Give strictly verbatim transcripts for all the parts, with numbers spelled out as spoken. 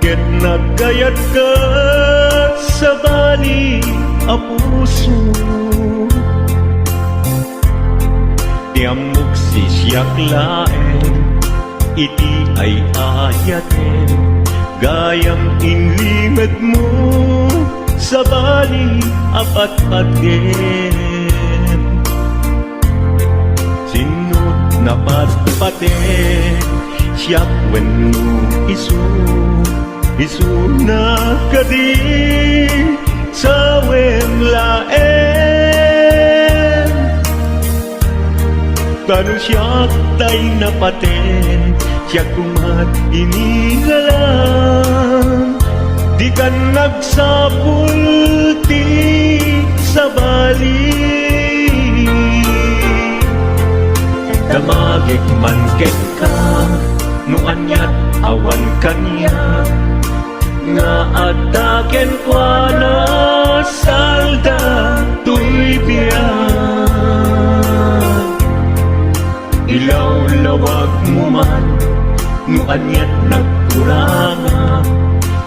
Ket nagkayat ka, sabali a puso. Ti ammok sisiak laeng iti ay-ayaten, gayam inlimed mo, sabali a patpaten. Sinno napatpaten, siak wenno isu? Isuna kadi, sawem laeng. Ta no siak tay napaten, siak koma ti inilalaang. Dikan nagsapul ti sabali. Damagek man kenka, no aniat awan kaniak, nga adda kenkuana salda toy biag. Ilawlawag mo man no aniat nagkurangak,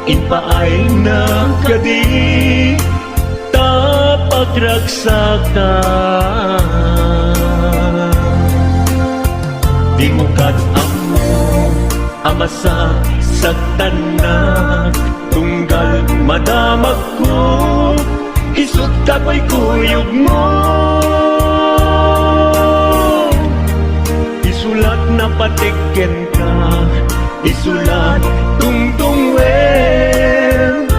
impaayna kadi ta pagragsaka. Dimo kad ammo a masaksaktannak, tunggal madamagko, isut' ta kuykuyogmo. Isulat napatek kenka, isulat tungtungwen,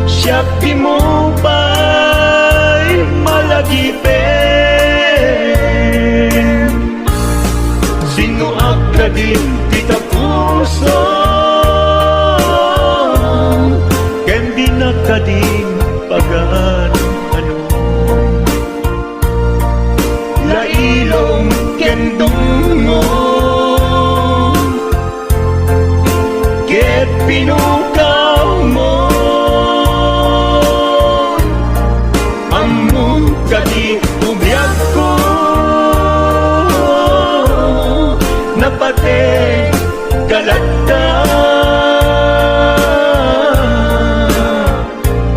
siak dimo pay malagipen. Sinnoak kadin ti tapuso, ken dinak kadin pagan-anom. Lailom ken dungngom ket pinukawmo. Ammom kadi ti biagko, napatek ka latta.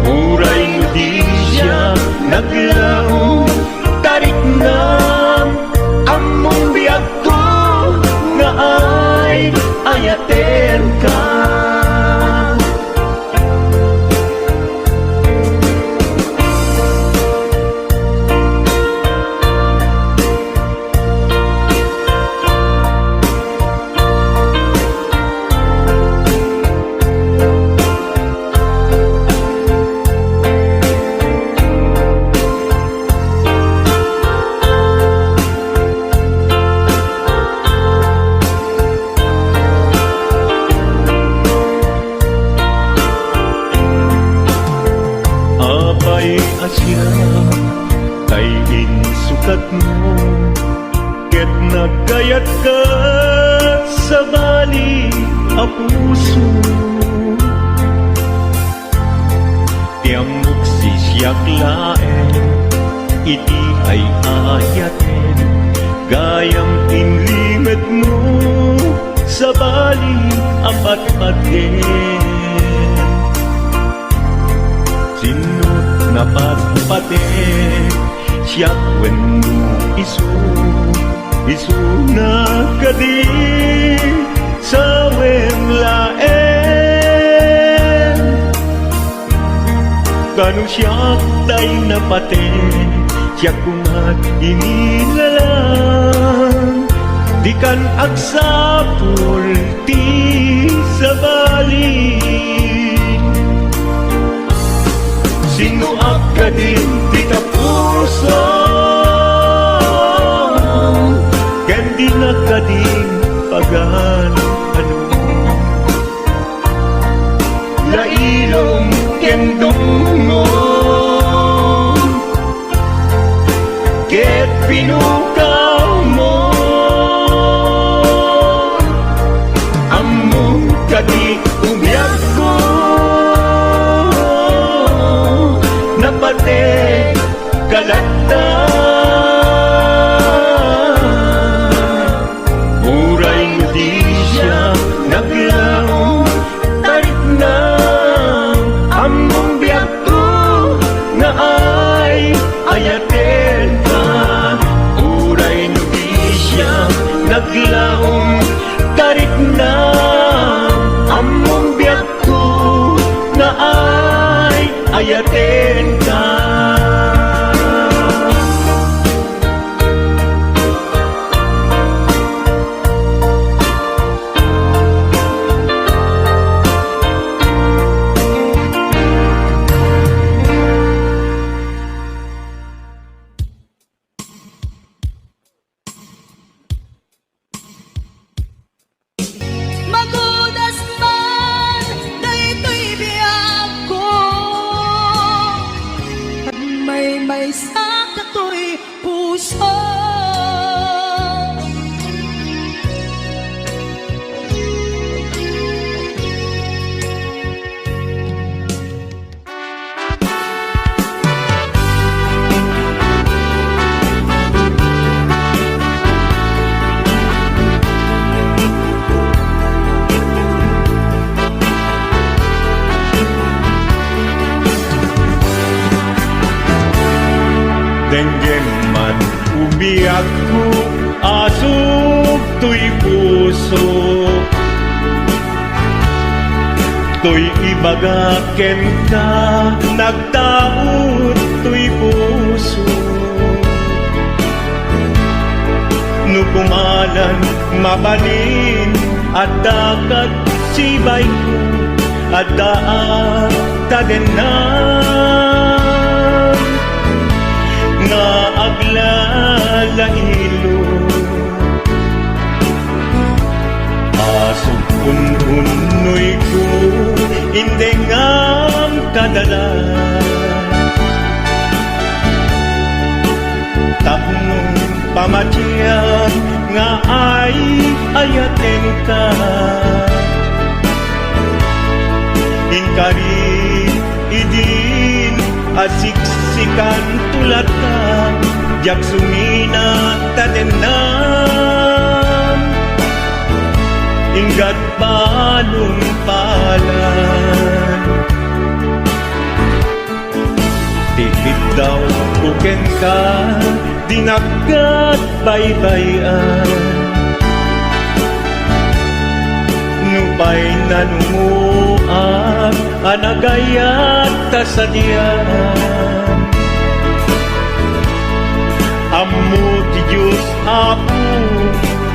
Uray no di siak naglaom, tariknam, ammom biagko nga ay-ayatenka. Apay a siak tay insukatmo, ket nagkayat ka, sabali a puso. Ti ammok sisiak laeng iti ay-ayaten, gayam inlimed mo, sabali a patpaten. Sinno napatpaten, siak wenno isu? Isuna kadi, sawem laeng. Kano siak tay napaten, siak koma ti inilalang. Dikan agsapul ti sabali. Sinnoak kadin ti tapuso, ken dinak kadin pagan-anom. Lailom ken dungngom ket pinukawmo. Ammom kadi ti biagko, napatek ka latta. Uray no di siak naglaom, tariknam, Ayatenka. Magudas man daytoy biagko, agmaymaysa katoy puso. Denggem man, O biagko, asuk toy pusok. Toy ibagak kenka, nagtaud toy pusok. No kumalan, mabalin, adda kad sibayko, addaak tadennan nga aglalailo. Asuk ununnoyko, indengam kadalan. Tapno pamatiam nga ay-ayatenka. Inkari idin a siksikan to latta, diak sumina tadennan. Inggat balong palan. Ti kiddawko kenka, dinak ket baybay-an. Nupay nanumoak a nagayat ta sadian. Ammo ti Dios, Apo,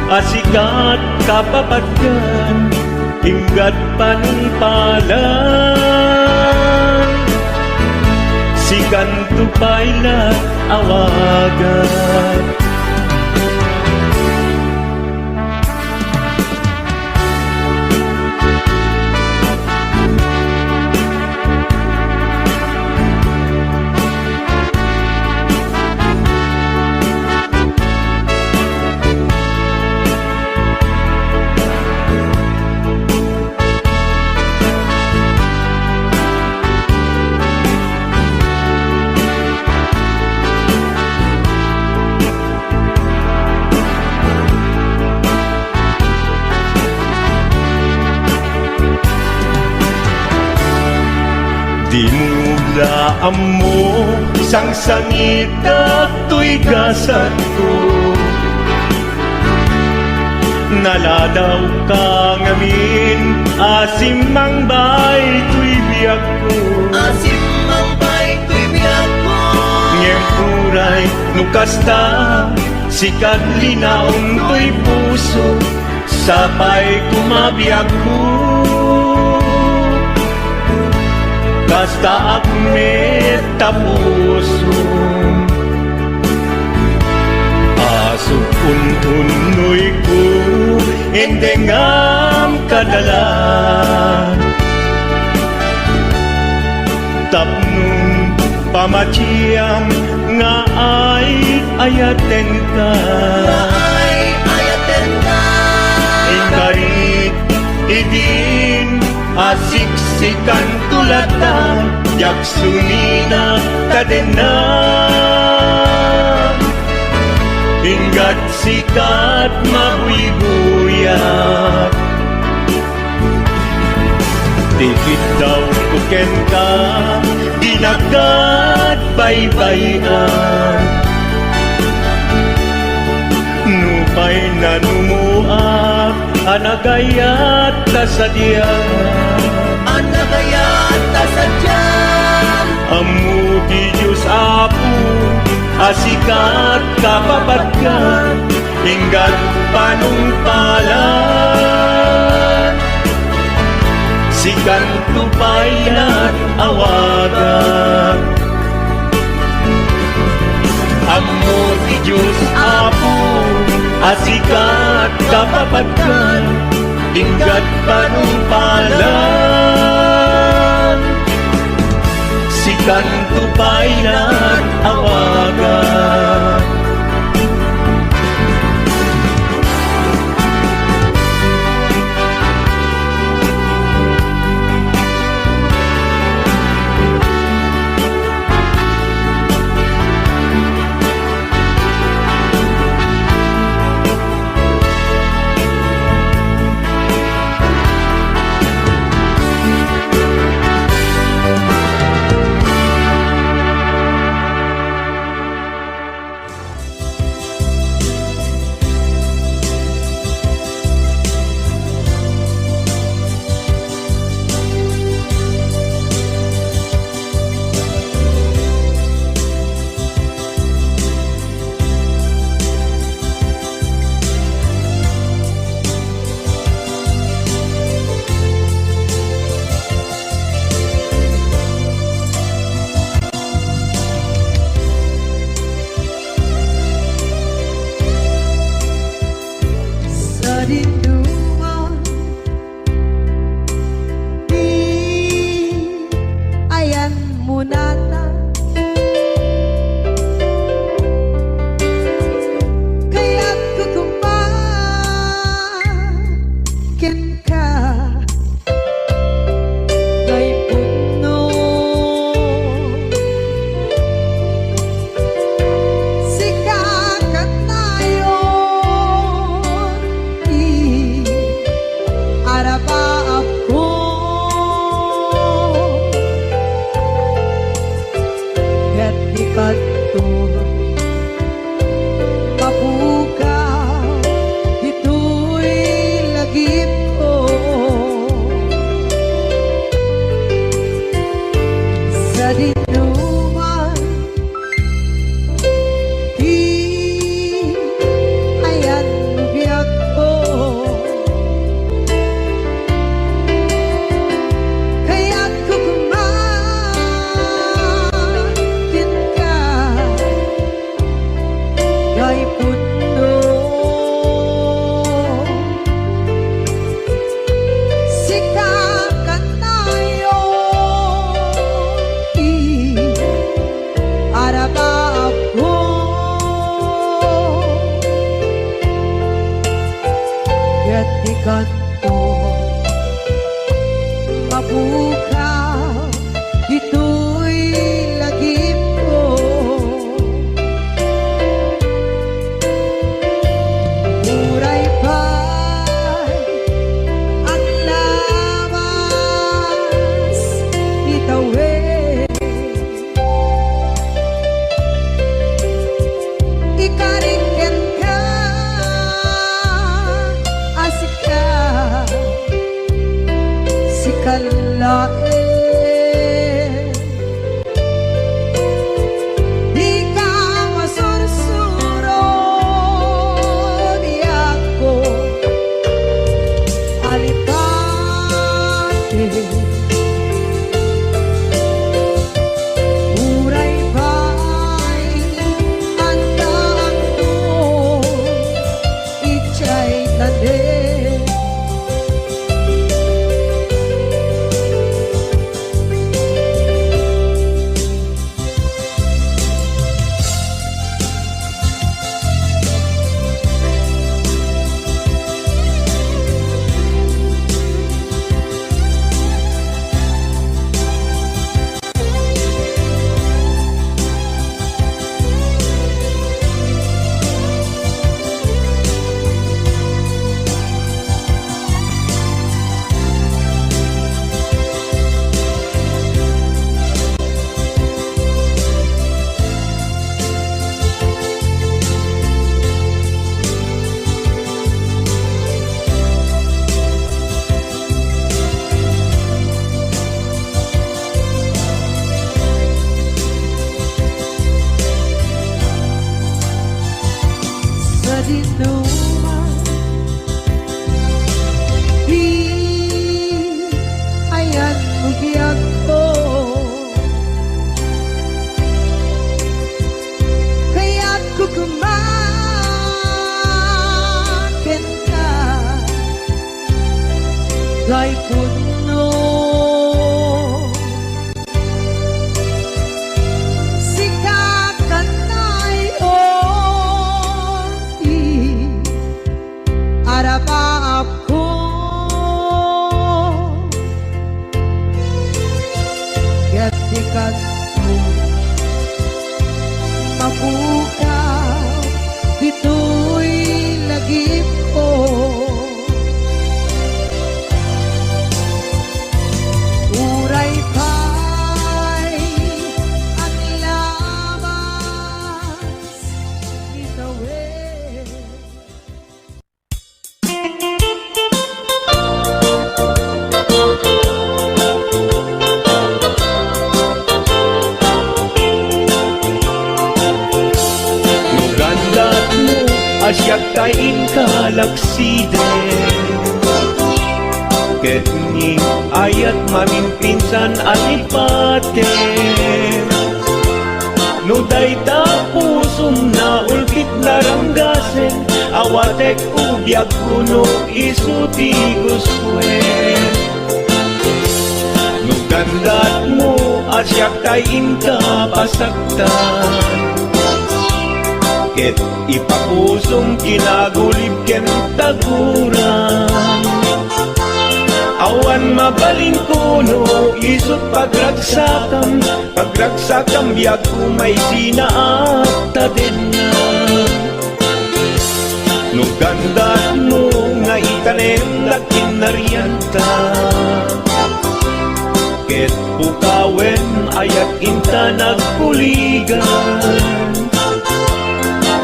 a sikat kapapadkan, inggat panungpalan. Sikanto pay la awagak. Dimo la ammo, sangsangitak toy gasatko. Naladawka ngamin a simmangbay toy biagko. A simmangbay toy biagko. Ngem uray no kasta, sikat linaong toy puso, sapay koma biagko. Kastaak met ta puso. Asuk ununnoyko, indengam kadalan. Tapno pamatiam nga ay-ayatenka. Nga ay-ayatenka. Inkari idin a siksikan to latta, diak sumina tadennan. Inggat sikat mabuybuyak. Ti kiddawko kenka, dinak ket baybay-an. Nupay nanumoak a nagayat ta sadian. A nagayat ta sadian. A sika't kapapadkan, inggat panungpalan. Sikanto pay naawagan. Ammo ti Dios, Apo, a sika't kapapadkan, inggat panungpalan. Sikanto pay naawagan. Sadinoman ti ayanmo nata. Kayatko koma kenka, nga ipudno. Sika kanayon ti arabaabko. Ket dikanto mapukaw ditoy lagipko. Sadinoman ti ayan biagko. Kayatko koma kenka, nga ipudno. Sika kanayon ti arabaabko. Ket dikanto mapukaw ditoy lagipko. Uray pay aglabas itawen, ikarik kenka a sika, sika laeng. Dika masursuro, biagko, alipati. Uray pay addaakto idiay tanem. Mapukaw ditoy lagipko. Uray pay aglabas itawen. No gandatmo a siak tay inka laksiden, ket ni ayat maminpinsan a lipaten. No dayta pusom naulbit naranggasen, awatek biagko no isu ti gustoen. No gandatmo a siak tay inka pasaktan, ket ipapusom kinagulib ken taguran. Awan mabalinko no isut pagragsakam, pagragsakam biagko maisina a tadenna. No gandatmo nga itanem dagiti narianta, ket pukawen ayat inta nagbuligan.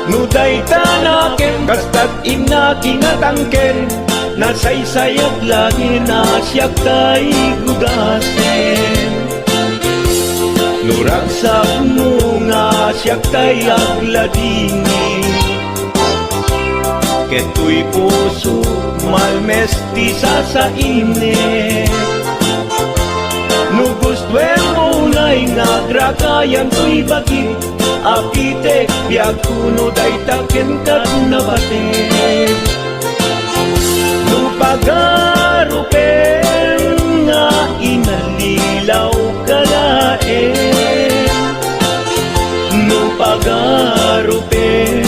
No dayta nakem kastat inna kinatangken, nasaysayat laeng a siak tay gudasen. No ragsakmo nga siak tay agladingit, ket toy pusok malmes ti sasainek. No gustoem unay nga agragayan toy bagik, apitek biagko no dayta kenka nabatek. No pagarupem nga inallilaw ka laeng, no pagarupem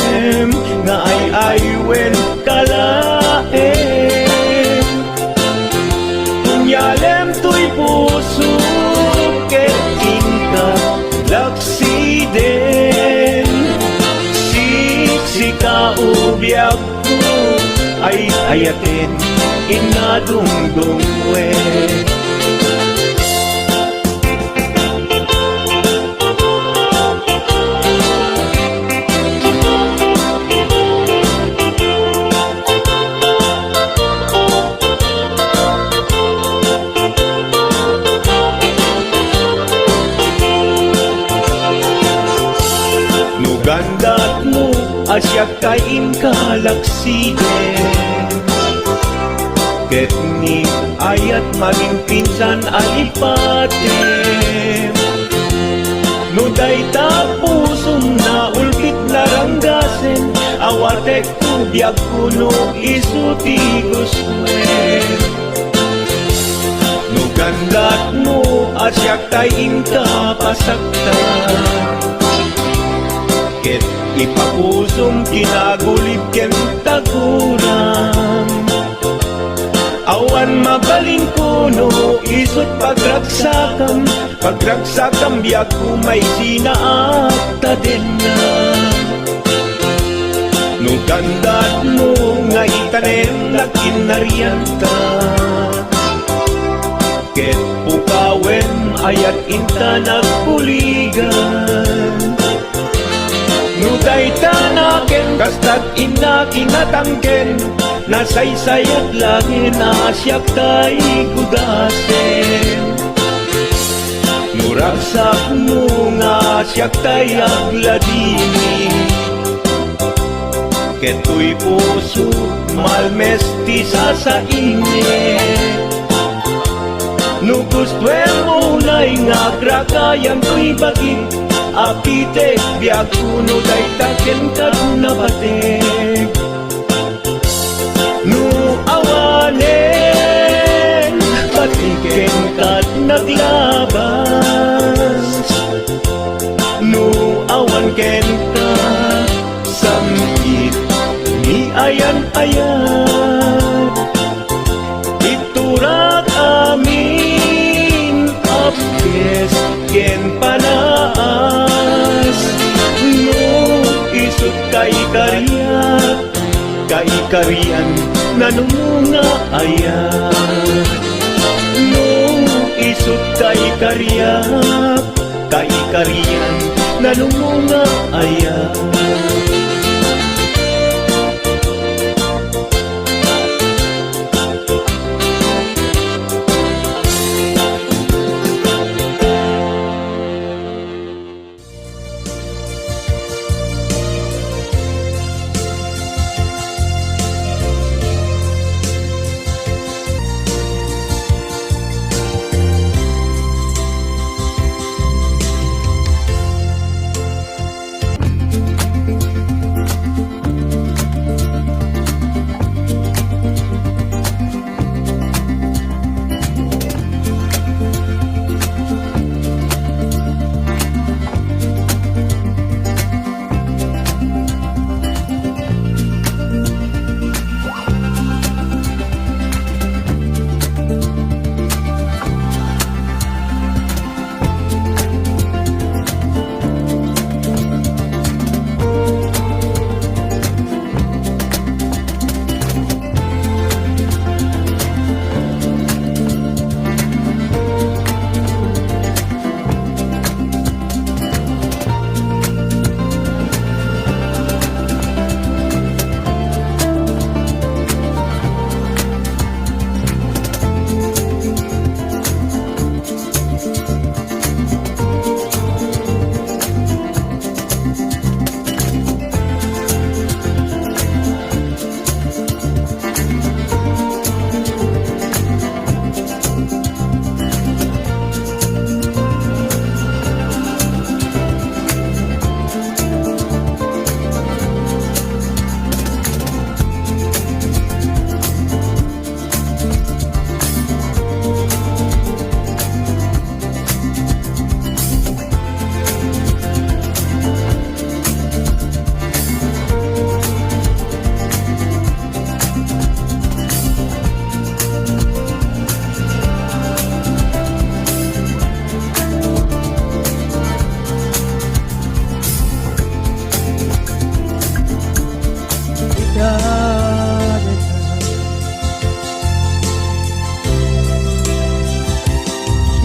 nga ay-aywen ka laeng, kunyalem toy puso ket inka laksiden. Siksika o biag ay-ayaten, inadungdungwe. No gandatmo a siak tay inka laksiden, ket ni ayat maminpinsan a lipatem. No dayta pusom naulbit naranggasen, awatek biagko no isu ti gustoen. No gandatmo a siak tay inka pasaktan, ket ipapusom kinagulib ken taguram. Awan mabalinko no isut pagragsakam, pagragsakam biagko maisina a tadenna. No gandatmo nga itanem dagiti narianta, ket pukawen ayat inta nagbuligan. No dayta nakem kastat inna kinatangken, nasaysayat laeng a siak tay gudasen. No ragsakmo nga siak tay agladingit, ket toy puso malmes ti sasainek. No gustoem unay nga agragayan toy bagik, apitek biagko no dayta kenka nabatek. No awanen, pati kenka naglabas. No awan kenka, samkit ni ayan-ayat. Iturak amin a pies Ken panaas, no isut' kaikariak, kaikarian nanumunga aya? No isut' kaikariak, kaikarian nanumunga aya?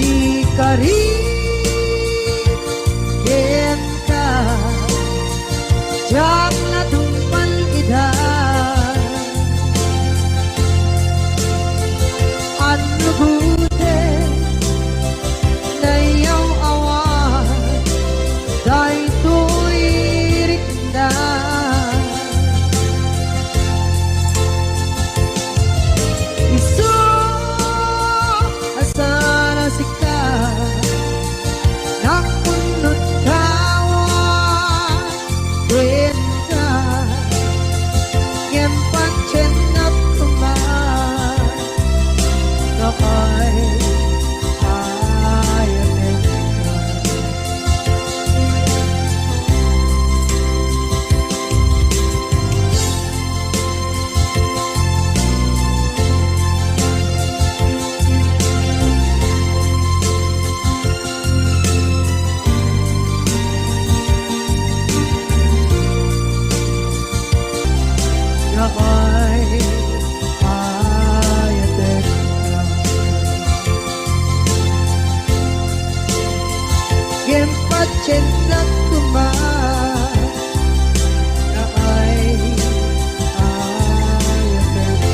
Di karit kenka, diak natungpal ida. Annugoten, nayaw-awan daytoy rikna. Isu a saan a sika, nakunot kawa kenka, ngem patiennak koma, no kay ayatenka. Ngem ay ayatenka. Ngem patiennak koma, ngem ay ayatenka.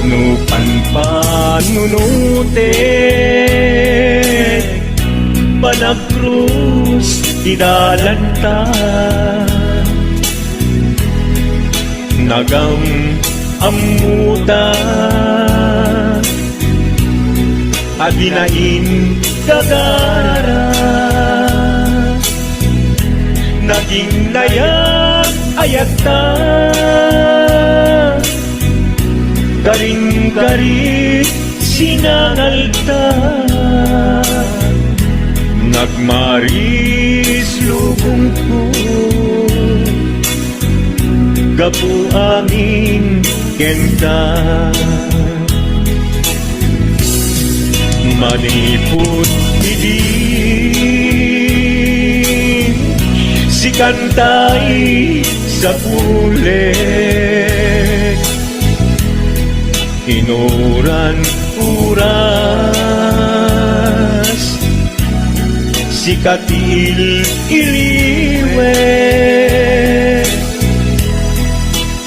No panpanunotek, panagkrus ti dalanta. Nagam-ammota a dina inggagara. Naging layag-ayagta, karin-karit sinangalta, nagmaris lubongko, gapu amin kenta. Manipud idi, sikantay sapulek, inuran uras, sika ti il-iliwek.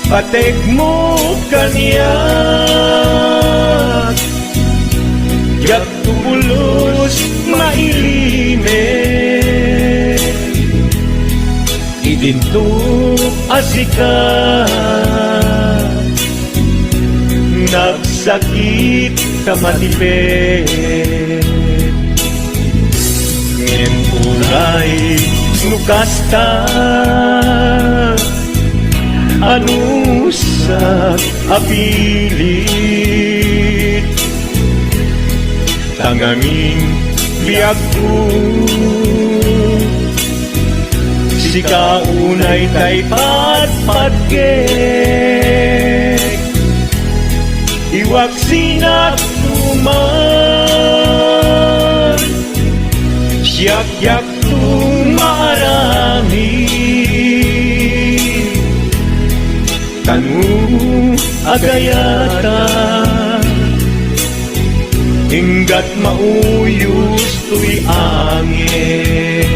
Patekmo kaniak, diak pulos mailimek. Idinto a sika, nagsakit ta matipet. Ngem uray no kasta, anusak a pilit, tangamin biagko, sika unay tay patpatgek. Iwaksinak man, siak diakto maaramid. Kano agayata, inggat mauyos toy anges.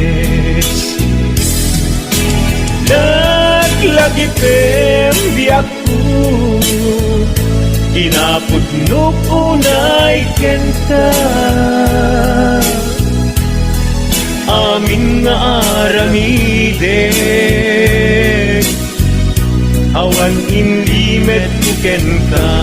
Laglagipem biagko, kinapudnok unay kenta. Amin nga aramidek, awan inlimetko kenka.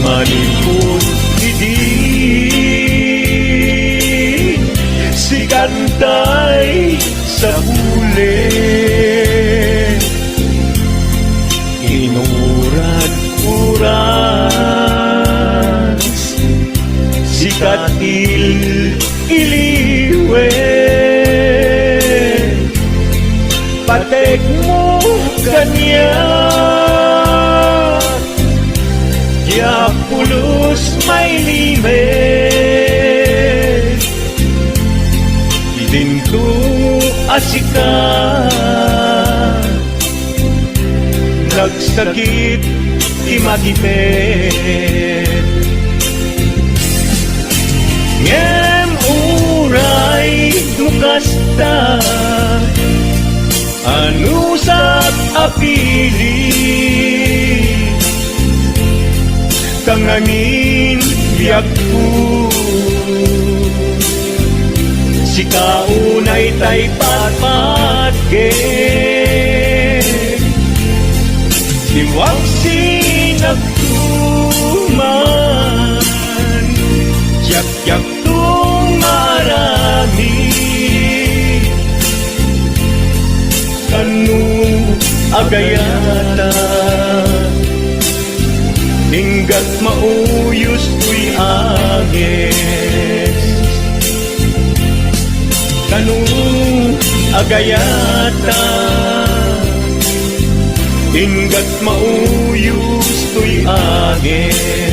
Manipud idi, sikantay sapulek, inuran uras, sika ti il-iliwek. Patekmo kaniak, diak pulos mailimek. Idinto a sika, nagsakit ti matipet. Ngem uray no kasta, anusak a pilit, tangamin biagko. Sika unay tay patpatgek, iwaksinakto man, diak diakto maaramid. Kano agayata, inggat mauyos toy anges. Kano agayata, inggat mauyos toy anges.